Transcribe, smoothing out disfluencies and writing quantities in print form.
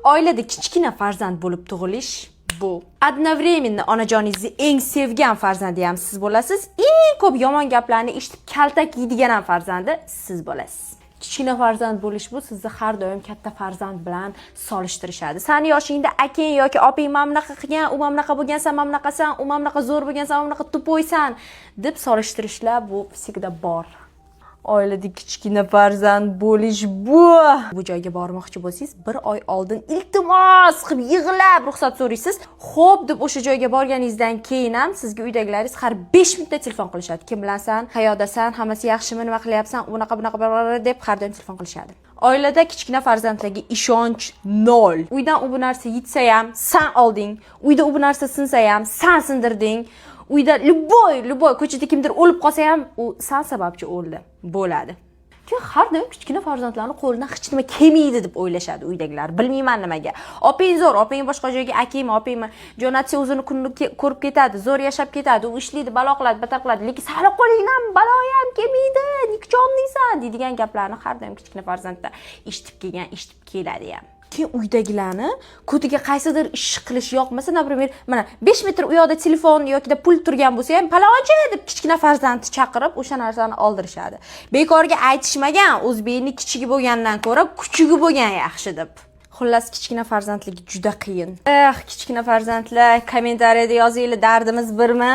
Oilada kichkina farzand bo'lib tug'ilish bu одновременно onajoningizni eng sevgan farzandi ham siz bo'lasiz, eng ko'p yomon gaplarni eshitib kaltak yeydigan ham farzandi siz bo'lasiz. Kichkina farzand bo'lish bu sizni har doim katta farzand bilan solishtirishadi. Sani yoshingda akang yoki opang mana bunaqa qilgan, u mana bunaqa bo'lgan, san mana bunaqasan, u mana bunaqa zo'r bo'lgan, san mana bunaqa тупой san deb solishtirishlar bu всегда bor. Oilada kichkina farzand bo'lish bu joyga bormoqchi bo'lsangiz, bir oy oldin iltimos qilib, yig'lab ruxsat so'raysiz. Xo'p deb o'sha joyga borganingizdan keyin ham sizga uydagilaringiz har 5 minutda telefon qilishadi: kim bilansan, qayoqdasan, hammasi yaxshimi, nima qilyapsan, unaqa bunaqa deb har doim telefon qilishadi. Oilada kichkina farzandlarga ishonch nol. Uydan u bu narsa yitsa ham, san olding, uyda u bu narsa sinsa ham, san sindirding, uyda любой любой ko'chada kimdir o'lib qolsa ham, u san sababchi o'ldi bo'ladi. Chunki har doim kichkina farzandlarni qo'lidan hech nima kelmaydi deb o'ylashadi uydagilar, bilmayman nimaga. Opang zo'r, opang boshqa joyga, akangmi, opangmi jo'natsa, o'zini kunini ko'rib ketadi, zo'r yashab ketadi, u ishlaydi, balo qiladi, batar qiladi, lekin sani qo'lingdan balo ham kelmaydi, никчёмный san deydigan gaplarni har doim kichkina farzandda eshitib kelgan, eshitib keladi ham. Keyin uydagilarni ko'tiga qaysidir ish qilish yoqmasa, например, mana 5 metr u yoqda telefon yokida pul turgan bo'lsa ham, "Palonchi" deb kichkina farzandni chaqirib, o'sha narsani oldirishadi. Bekorga aytishmagan, o'zbekni kichigi bo'lgandan ko'ra kuchugi bo'lgan yaxshi deb. Xullas, kichkina farzandlik juda qiyin. Eh, kichkina farzandlar, kommentariyada yozinglar, dardimiz birmi?